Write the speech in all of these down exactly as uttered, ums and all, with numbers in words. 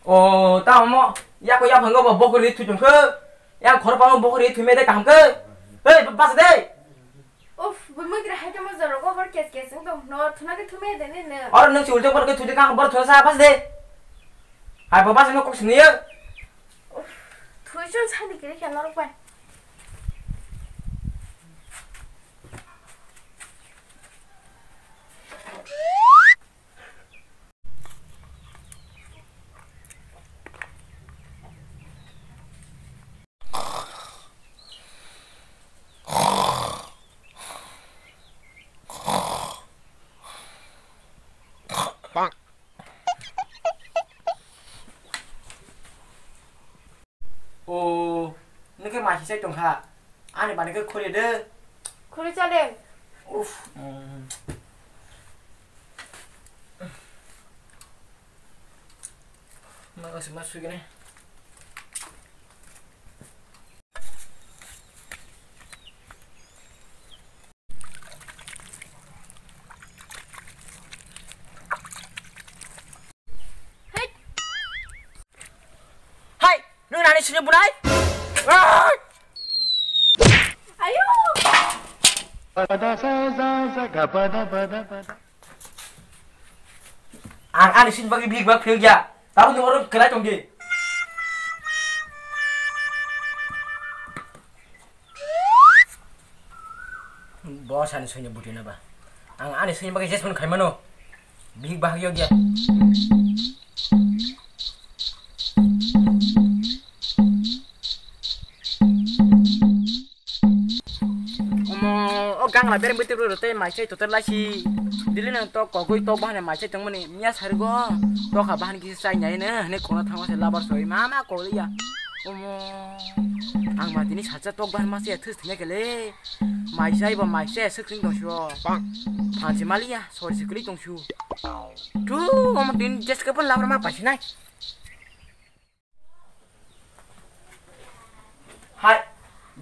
O, tamo mo, yako yaphango bo bokori thwi tongkhe. Yang khorpango bokori thwi me de kaham khe. Hei, basa de. Uf, bumui gra hai tamo joro go bor kes kes wng tong. No, thuna ke thwi me de ne ne. Oro nung si ulto bor ke thwi de kaham bor thuna sa basa de. Hai, bo basa no kok sini ya. Uf, thwi chon sani kiri khe norok bai. O, nokhe masi sai tongkha. Ani bani khe khuri de. Khuri chale. Uf. Mm. Ma, ma sugine. Hai, nwng nani sini bunai? Ayo! Ang ani sini bagwi big bag phiyok ya. Tabuk ni oro kwlai tong di. Bo sani soino buti na ba. Ang ani soino bagwi jesmano khai mano. Bihik bahak yok ya. Omo, o gangla bereng bwtwi bwrwi rw tei mai chai totor laisi. Dili nang tok kogwi tok bahani mai chai tongmani. Miya sarigo. Tokha bahani kisa chai nai ne. Hne kono thangma se labar soi. Mama koliya. Omo. Ang ma tini salsa tok bahani ma se thus thine kele. Mai chai ba mai se swk swng tong sio. Phansi maliya, sori se kwlwi tong sio. Tu, omo tin jeske pon labar ma paisi nai. Hai,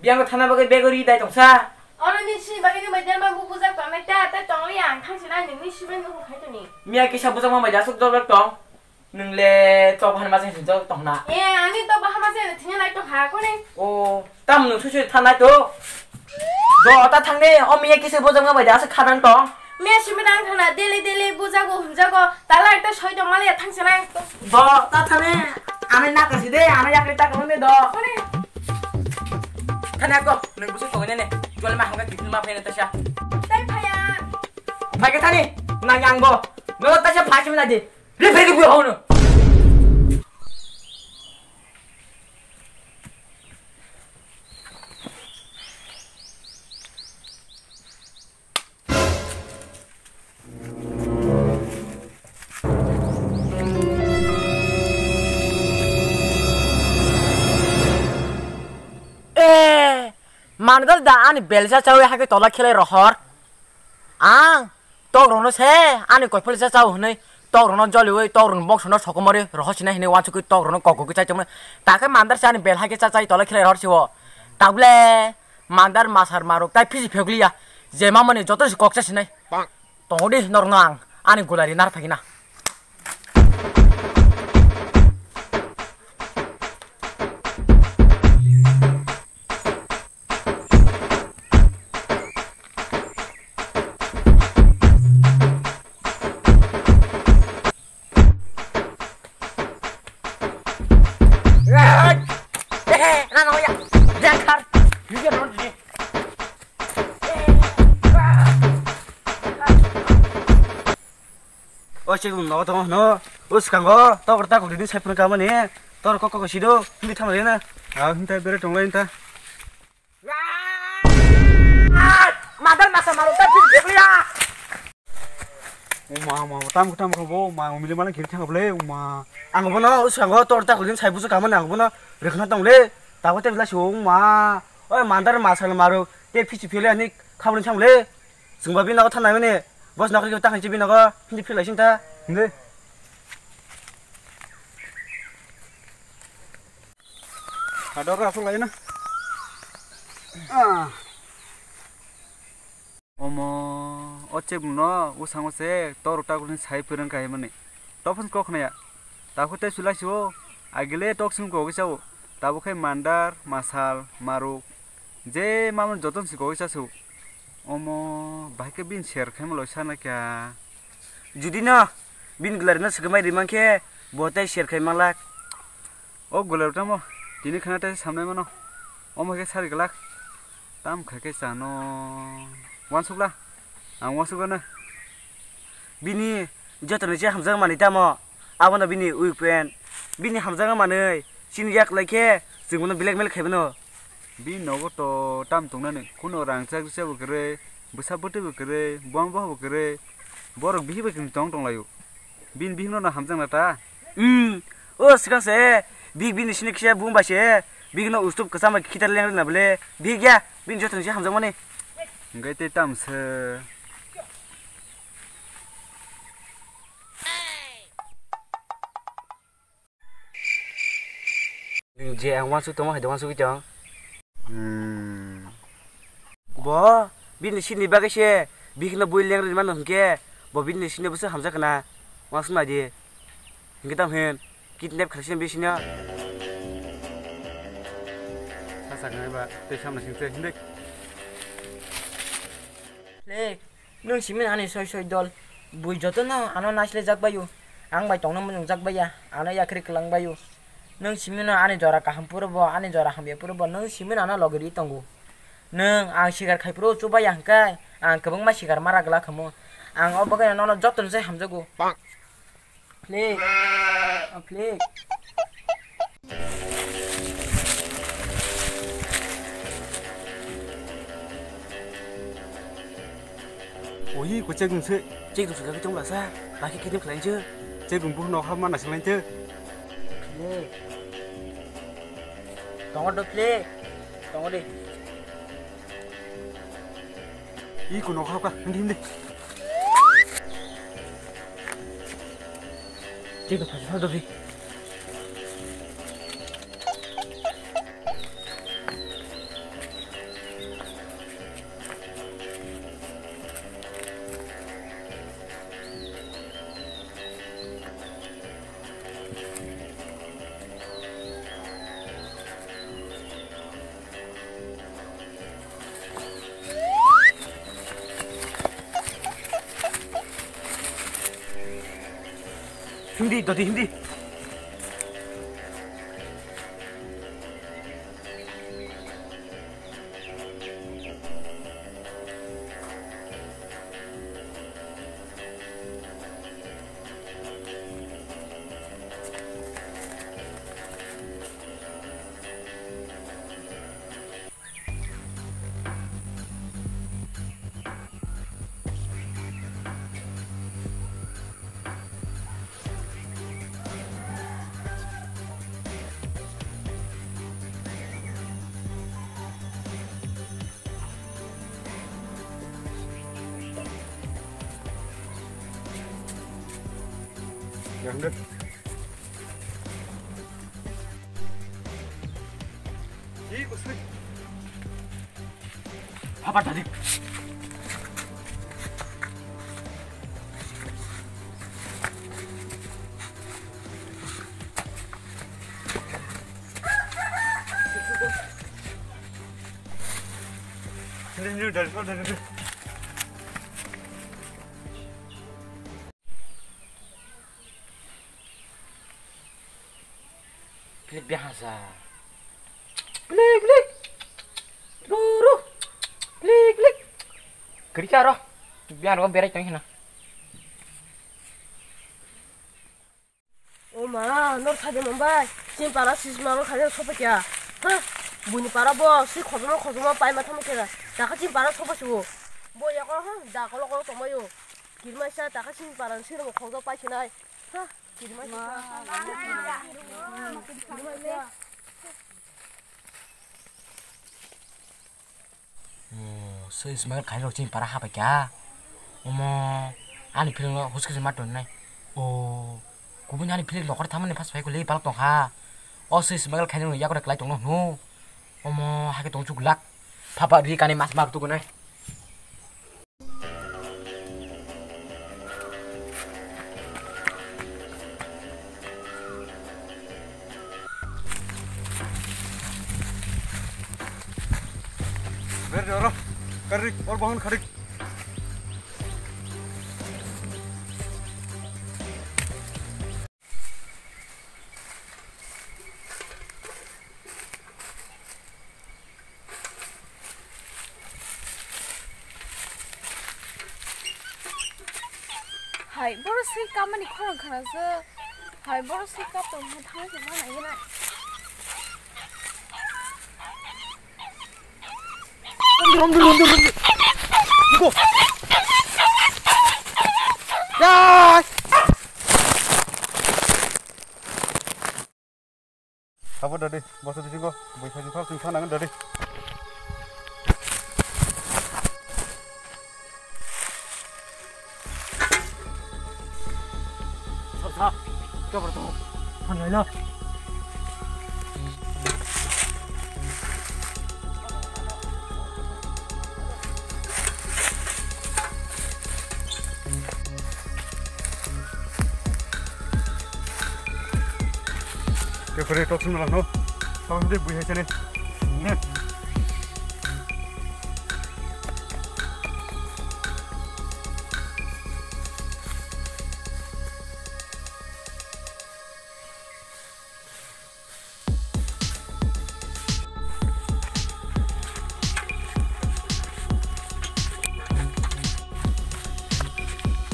biyang thana bagwi bego ri dai tongsa. Oro ni si bagwi ni mai derma bu bujak tongnai ta, ta tongliya ang thangsi nai nini si bai nuhu khai toni. Miya kisa bujak ma bai jasuk dol tong. Nwng le tok bahar ma se hinjak tong na. E, ani tok bahar ma se thina nai tong ha kone. O, tam nwng susu thanai to. Do ta thang de, o miya kisa bujak ma bai jasuk khadan tong. Miya simi dang thana daily daily bujago humjago tala ekta soi tong maliya thangsinai. Do ta thane, ame nakasi de, ame yakri ta kong de do. Kone? Thane ako, nwng busu kong ne ne. Jol ma hangka gitni ma phene ta sha. Tai phaya. Phai ke thani, na yang bo. No ta sha phai simi na di. Re phai ke bu hono. Eh, mangal da ani belsa chawi hake tola khelai rohor. Ang tok rono se ani koipel sa chao hwnwi tok rono joliwi tok rono box no sokomori rohor sinai hwnwi wansukwi tok rono kok kok chai tongmani. Takhe mandar se ani bel hake cha chai tola khelai rohor siwo. Tabule. Mandar masar marok tai phisi phiyokliya. Je mamani joto se kok chasinai. Tongo di norokno ang ani gulari nar phagina. O chikung nogo tongo hwno. O swkango tokor takuk rini sai phunuk kamani. Tor kok kok sido hindi thamari na. Ah, hintai bere tonglai hinta. Madal masa marok ta phik phik liya. Uma, uma, tam tam ko bo, uma, umili mana kiri thang ble, uma. Ang bono swkango tor takuk rini sai busu kamani ang bono rekhna tong le. Tago te bila si uma. Oi mandar masa marok te phisi phile ani khabri thang le. Chwngba bini nogo thangnai mani, bos nokri khe ta khainchi bini nogo, hindi philai sing ta. Hindi. Hadok asuk lai na. Ah. Omo, o chebung no, o sango se, tor uta gulin sai pwrwng kai mani. Topon kok naya. Tabuk tei sulai si o, agile tok sung kogwi sa o. Tabuk khe mandar, masal, maruk, je mamon joton si kogwi sa su. Omo, bahai khe bini share khaima loi sana kya. Judi no, bini gwlarino swkangmai rimang khe, bo tei share khai manglak. O gwlar tamo, tini khana tei samnai mano. Omo khe sari glak. Tam kha khe chano. Wansukla, ang wansukgano. Bini joto ni se hamjak mani tamo. Abono bini weak point. Bini hamjakma manwi chini yak lai khe chwng bono blackmail khai mano. Bini nogo to tam tongnani, kuno rang chakri chabo kwrwi, bwsa bwtwi bo kwrwi, buang boha bo kwrwi, borok bihi bai kwrwi tong tong laio. Bini bihik no hamjakna ta? Hmm, o swkang se, bihik bini sini kisa bung bai se, bihik no ustup kwcham bai khitar leng na bole, bihik ya, bini joto ni se hamjakmani. Hingke tei tam se. Nwng je ang wansuk tongma hai de wansugwi tong. Hmm. Bo bini sini bagwi se bihikno bui leng rwmano hwnkhe bo bini sini bwswk hamjak khna wansuk nai di. Hwnkhe tamo hin kidnap khlai sini bisino. Sa sa ngai ba tei samna sing tei hindi. Le, nwng simi ani soi soi dol. Bui jotono ano naisle jak baio. Ang bai tongna mujung jak baiya. Ano yakri kwlang baio. Nwng simi no ani jora kaham puro bo, ani jora hamya puro bo. Nwng simi no ano logi ri tongo. Nwng ang sikar khai puro chu baiya hwnkhe ang kwbangma sikar mara glak hamo. Ang o bagwi nono joto no se hamjago. Plik. O plik. Oyi, ko chek nung se. Chek nung se, chong la sa. Baki kini khlai je. Chek nung buh nok ha mana se lai je. Plik. Tongo do plik. Tongo de. Ih, kuno khapka, hindi, hindi. Cik, apa, apa, apa, apa? Hindi, dodi hindi. Papa tadi. Klik biasa. Klik, klik. Ru, ru. Klik, klik. Kerja roh. Biar roh berai tong hina. O ma, nor khaide mambai. Chin para sis ma nor khaide sopa kya. Ha? Buni para bo si khotoma khotoma pai ma thamo kya. Taka chin para sopa suwo. Bo ya ko ha, da kolo kolo tomayo. Kirmai sa taka chin para si ro khotoma pai sinai. Ha? Oh, se Ismail khairok chini para hapai kha. Omo, ani feeling no huske ma ton nai. Oh, kubun ani feeling lokor thamani pas pai kuli balok tong kha. O se Ismail khairok yakore klai tong no hnu. Omo, hake tong chuk lak. Phapa ri kani mas mak tu nai. Gari oro, gari or bahon khadi. Hai, borok swi kapmani khorang khana se. Hai, borok swi kap tong kha, thang se ma nai na. Romdi, romdi, romdi, romdi. Go. Yai. Abo dadi, bosa bisingo, bui phaji phal sing thana dadi. Sa, sa, cover to. Phan lai lo. Kefre tok sum lang no. Tong de bui hai chane.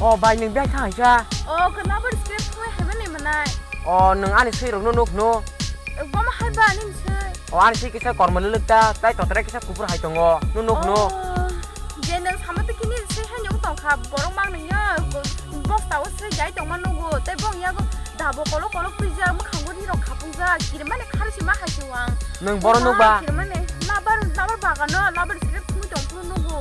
O bai, nwng bihai thang hai sa? O, khe nabari script thumwi haiba ni manai. O, nwng ani swi rokno nuk no? Boma haiba ani swi. O, ani swi kisa kormo lwlwk ta, tai totra kisa kuphur hai tongo. Nwng nuk no? O, je nwng sama to kini swi hai nuk tong kha, borok mang nungya, bosta o swi jai tongma nugo, tei bong yago dabo kolok kolok twijak, mwkhango ri rok khapungjak, kirimani kharwi sima hai se wang. Nwng boro nuk ba? Kirimani, nabar, nabar bagano, nabar script thumwi tong phuru nugo.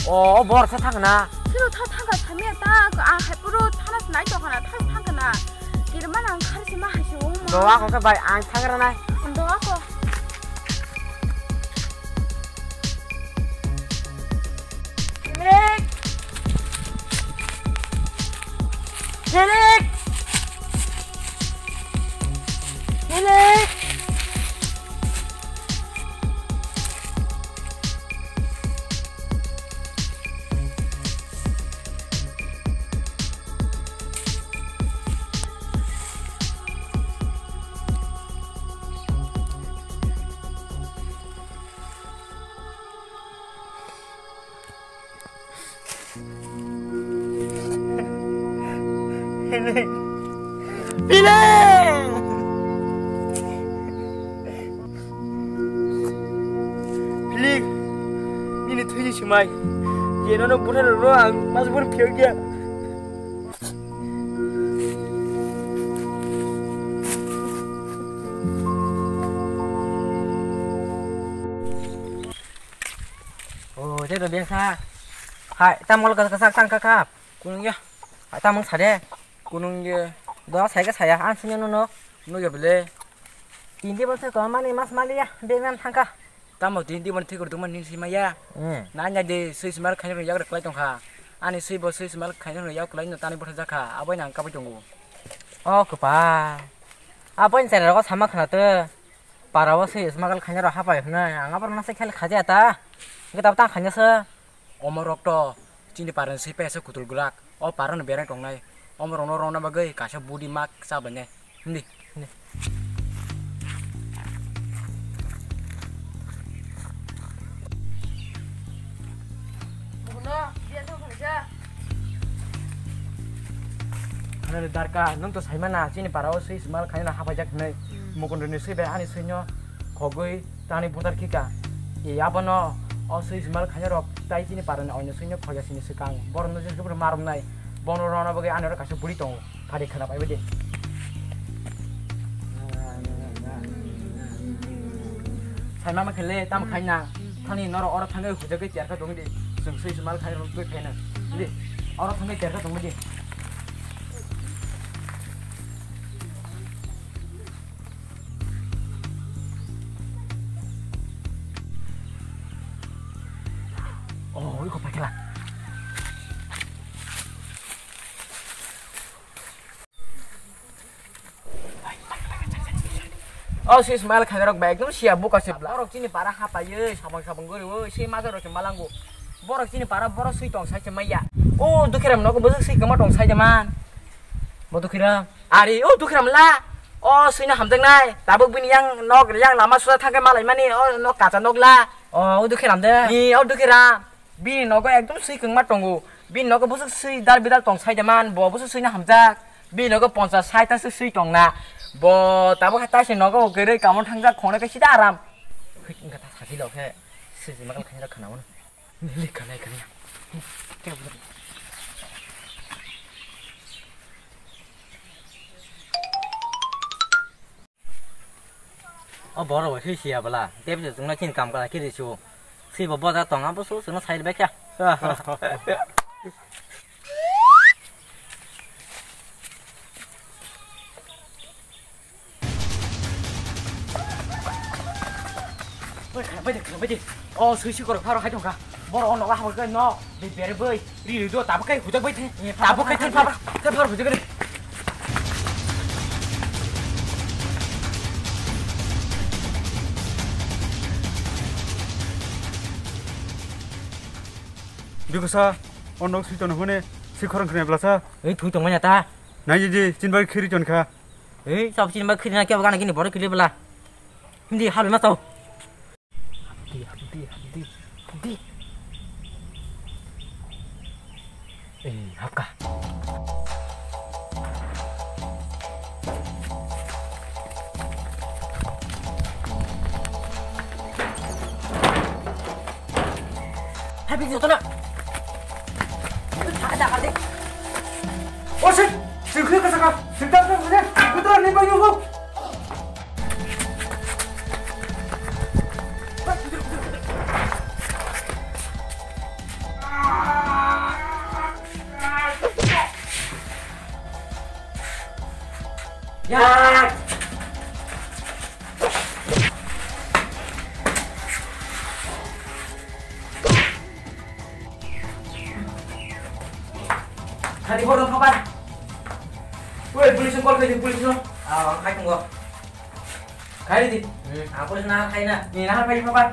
O, o bor sa thang na? Siro tha thang ka samya ta, ang hai phuru thana se nai tong khana, tha thang khana. Kirimani ang kharwi sima hai se wng ma. Do ako khe bai, ang thang ra nai. Do ako. Felix! Felix! Felix! Felix! Felix! Felix! Nini thwini swmai. Je nono buthai rwno ang mas bor phiyok ya. O, tei to bengsa. Hai, tamo lo kasak kasak tang kakap. Kunung ya. Hai, tamo sa de. Kunung ya. Do sai ka saya, an sini nono. Nugya bele. Tindi bol se ko mani mas mali ya, bengnan thangka. Tamo tini tini thik rwtwkma nini sima ya. Hmm. Na anya de swi sima khaina rok yak rwklai tongkha. Ani swi bo swi sima khaina rok yak kwlai no tani bwtha jakha. Aboino ang kabui tongo. O kwpal. Aboini chera rogo sama khwna tw. Para o swi sima khaina rok hapai hwnwi. Ang abo rok nasa khel khaja ta. Hwnkhe tabuk tang khaina se. Omo rok to chini parani swi paisa kutul gwlak. O parano bereng tongnai. Omo rokno rwna bagwi kaisa budi mak cha bainai. Hindi. Hindi. Bukuno, dia tuh kerja. Ano darka, nung to saimana, chini para o swi smal khaina hapaijak hinai. Hmm. Mukunduni swi bai ani swino khogwi tani butar khika. E abono o swi smal khaina rok tai chini parani oino swino khogya sini swkang. Borokno je khe marumnai. Bono rwna bagwi ani oro kaisa buri tongo. Phari khwna paibai de. Saima ma khele tam khaina. Thani norok oro thangwi hujagwi tiarkha tongwi di. Chwng swi smal khaina rok twi khaina. Di. Oro thangwi tiarkha tongwi di. Oh, iko paikala. O swi smal khairok bai ekdom siya buka se bla. Borok chini para hapaiwi sabang sabang goriwi swi majarok se malango. Borok chini para borok swi tong sai se maya. O dukhiram nogo bwswk swi kwma tong sai de man. Bo dukhiram. Ari o dukhiram la. O swino hamjaknai. Tabuk bini yang nok yang lama suda thangkhe malai mani o nok kacha nok la. O, o dukhiram de. Ni o dukhiram. Bini nogo ekdom swi kwngma tongo. Bini nogo bwswk swi dal bidal tong sai de man, bo bwswk swino hamjak. Bini nogo ponchas sait ta swi tong na. Bo tabuk hai taise nogo kwrwi kamon thangjak khongnai khe sida aram. Hwik wngkha ta sakhi lok khe. Swi magal khaina khana mano. Lik khanai khana. O borok bai khe siya bwla, tei bo chwngno chini kam kwlai khe rw su. Swi bo boda tong, abo su chwngno sai rwbaikha. Oi, khana bai de, khana bai de. O swi swi korok pharo hai tongkha. Borok o nogo habor khe no, be bere bai, ri ri do, tabuk kai hujak bai the. Tabuk kai thang pharo, thang pharo hujak bai. Bikosa, o nok swi tongno hune, swi khorang khna blasa. Ei, thui tongmani ta. Nai ji, chin bai khiri ton kha. Ei, sab chin bai khiri na kya bagana kini boro kili bla. Hindi, habi ma tau. Hapdi, hapdi, hapdi, hapdi. Eh, hapka. Habi joto na. Ada, ada. Oh, shit! Singkir ka saka. Singkir ka saka. Putra ni bayu ho. Ya. Khadi bodo khabar. Woi, police call khai di, police no. Ah, khai tongo. Khai di. Hmm. Ah, police na khai na. Ni na khai khabar.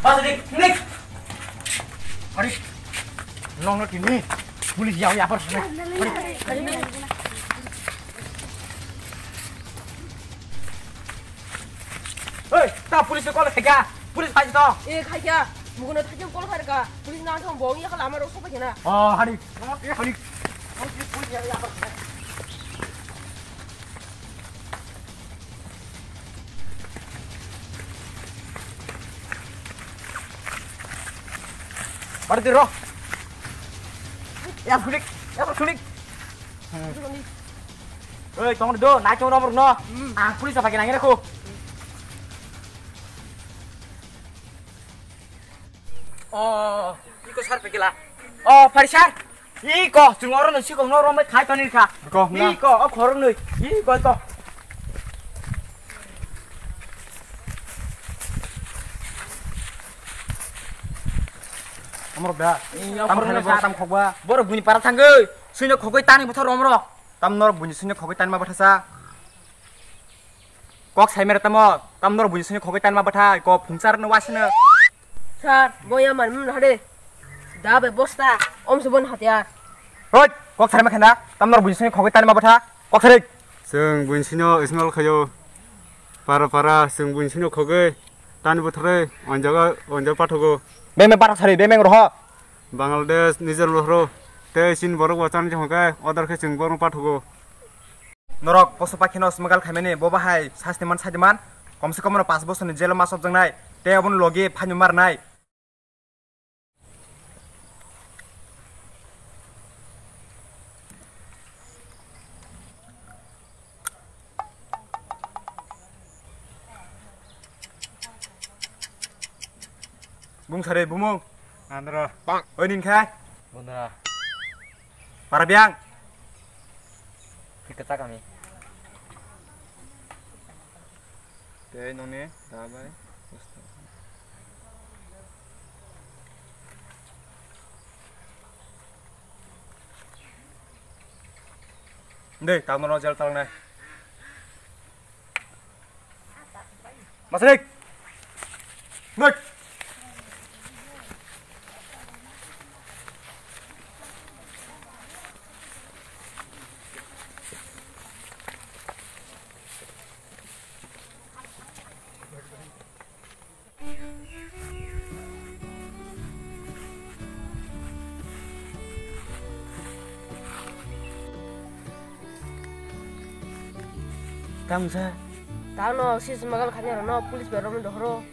Bas di, nik. Hari. Nong no tini. Police yau ya par. Hari. Hei, ta police call khaikha. Police phai to. E khaikha. Mugono thajam call khaikha. Police na thang bong ya khala amaro sopa kena. Oh, hari. Eh, hari. Bari diro. Ya sulik, ya sulik. Oi, tong do, nai tong romor no. Hmm. Ang police apa kena ngira ko. Oh, iko sar pekila. Oh, pari sar. Iko, chwng oro no sikong no romai khai tonir kha. Ko, na. Iko, o khorok noi. Iko to. Amro da. Tam khana ba, tam khokba. Borok buni para thangoi. Suino khogoi tani bothor romro. Tam norok buini sini khogoi tanma bathasa. Kok saimera tamo, tam norok buini sini khogoi tanma batha, ko phungchar no wasino. Sir, boya man mun hade. Da be bosta, om se bon hatiar. Hoi, kok saima khenda, tam norok buini sini khogoi tanma batha, kok sari. Seng buini sino ismal khayo. Para para, seng buini sino khogoi. Tani bothoroi, onjaga, onjaga pathogo. Beng beng pathok sari, beng beng roho. Bangladesh, Niger bothoro. Tei Chin borok bo chani jahon khe, order khe chwng borok pathogo. Norok poso pakhino smagal khaimani, bo bahai sasti man sadi man. Komse kom no pas bosorni jelo ma sobjaknai. Tei abono logi phaino marnai. Bung sare bumung. Andro. Oi nin khai. Bundra. Para biang. Kita kami. Tei noni dabai. Dei, tamo no jel talnai. Masrik. Dei. Tamo sa? Tamo si smagal khani rano police bai romwi dohoro.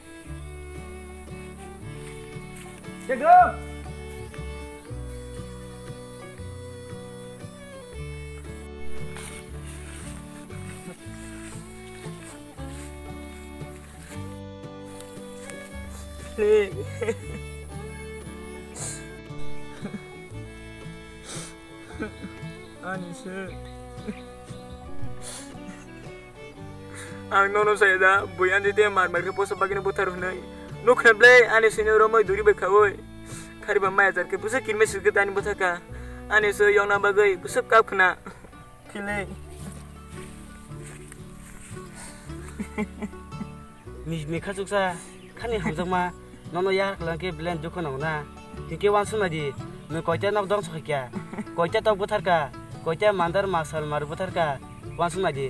Ani se. Ang nono saya da, bui anjite mar mar khe poso bagino buthar hwnwi. Nukhna ble ani sini romoi duri bai khawi. Khariba maya jar khe busa kirme sirke tani buthaka. Ani se yongna bagwi busa kap khna. Kile. Nijni khachuksa khani hamjakma nono yar kwlangkhe belai dukhu nango na. Hinkhe wansuknai di, nwng koita nok dongso khaikha, koita tok bwtharkha, koita mandar masal mar bwtharkha, wansuknai di.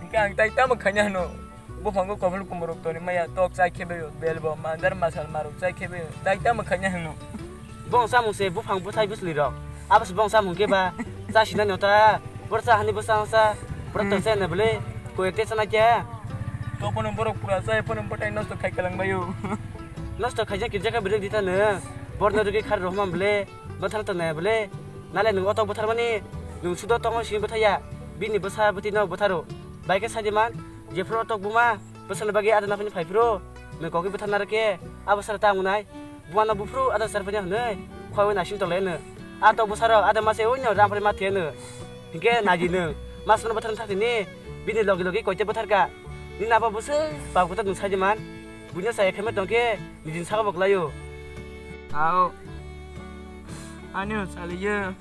Hinkhe ang tai tamo khaina hwno, buphango kobol kumborok toni maya tok chai khebayo, belbo mandar masal marok chai khebayo, tai tamo khaina hwno. Bong samung se buphang bwthai bwsli rok. Abos bong samung khe ba cha sinani ota. Bor cha hani bwsa sa. Bor to cha na bole. Ko ekte cha na kya. To pono borok pura cha pono botai nosto khai kalang bayo. Nosto khaija kirja ka birek dita ne. Bor no rigi khar rohma bole. Bothar to na bole. Nale nung oto bothar mani. Nung sudo tongo sini bothaya. Bini bwsa bwtwi no botharo. Bai khe sadi man. Jephuru otok buma. Bwsani bagwi ada naphani phai phuru. Nung kokwi bothar naro khe. Abosar ta ngunai. Buana buphuru ada sar phanya hwnwi khoi naising tole no. A tok bwsarok ada mase oino ram phai ma theno. Hinkhe naidi no. Masano bwthar thak ni bini logi logi koite bwtharka. Ni nabo bwswk pagwta nung saidi man. Buino saya kheme tongkhe nijin saka boklayo. Ao. Ani saliye.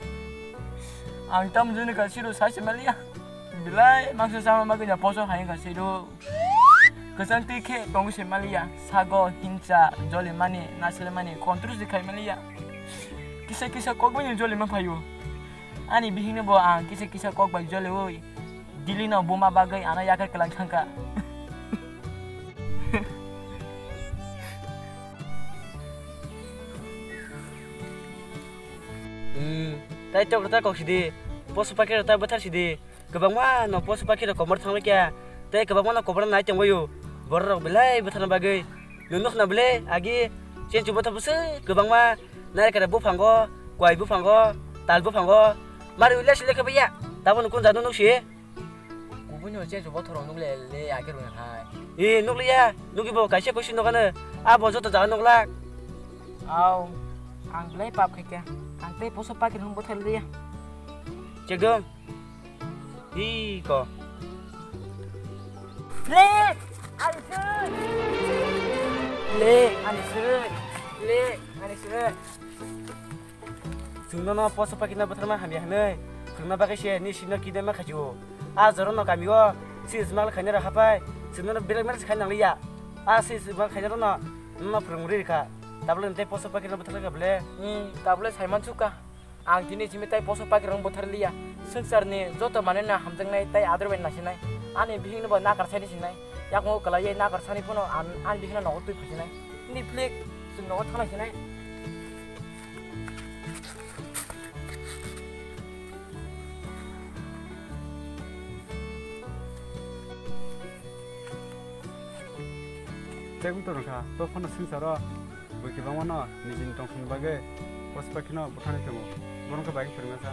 Ang tam juni ka siru sai se maliya. Bilai mangsa sama bagwi ja poso hai ka siru. Kwchang twi khe tongo se maliya, sago hinsa, jolimani, nasilmani, control se khai maliya. Kisa kisa kok bai jolima phaio. Ani bihikno bo ang kisa kisa kok bai joliwi, Delhi no buma bagwi ano yakhar kwlang thangkha. Hmm, tai tok rwta kok sidi, poso pakhe rwta bwthar sidi. Kwbangma no poso pakhi rok komor thangwi kya, tei kwbangma no komor nai tongwi o. Borok rok belai bwthar bagwi. Nwng nukna bwle agi chenchu bwthar bwswk kwbangma nai kare buphango, kwai buphango, tal buphango. Mari ulya sile khe baya. Tabo nukun jadu nuksi. Kubuni o chenchu bwthar rok nukle le agi rung hai. E nukliya, nukgi bo kaisa kusi nukano. Abo joto jaga nuklak. Au, ang belai pap khaikha. Ang tei poso pakhi rok bwthar liya. Chekdom. Hi ko. Le, ani soi. Le, ani soi. Le, ani soi. Chwng nono poso pakina bwtharma hamya hwnwi phwrwngna bagwi se ni sino kidema khaio. A jora no kamio si smak khaina rok hapai chwng nono belek belek khaina nangliya. A si smak khaina rok no nono phwrwngwi rikha. Tabole tei poso pakina bwtharma kha bole. Hmm, tabole saiman chuka. Ang tini simi tai poso pakirok bwthar liya. Swngcharni joto manwi no hamjaknai tai ador bai nasinai. Ani bihikno bo nakar sani sinai. Yakung kwlaiwi nakar sani phano an-, ani bihikno nogo twi phasinai. Ni phlik chwng nogo thangnai sinai. Tei wngtong wngkha, to phano swngcharo bui kwbangmano nijini tongthokni bagwi poso pakhino bwtharnai tongo, bono khe bai khe phwrwngna sa.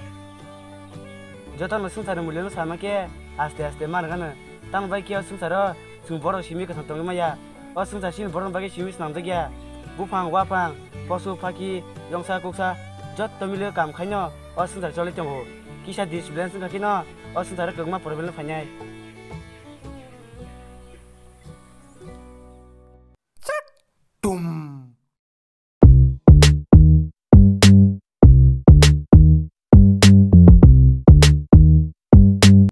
Jotono swngcharni mulyono sama khe aste aste ma rwgano. Tamo bai khe o swngcharo chwng borok simi kwthang tongwi maya. O swngchar chini borokni bagwi simi swnamjakya. Buphang, waphang, posu, phaki, yongsa, kuksa, jotto mile kam khaino o swngchar choli tongo. Kisa discipline wngkha kheno o swngcharo kwbangma problem phainai.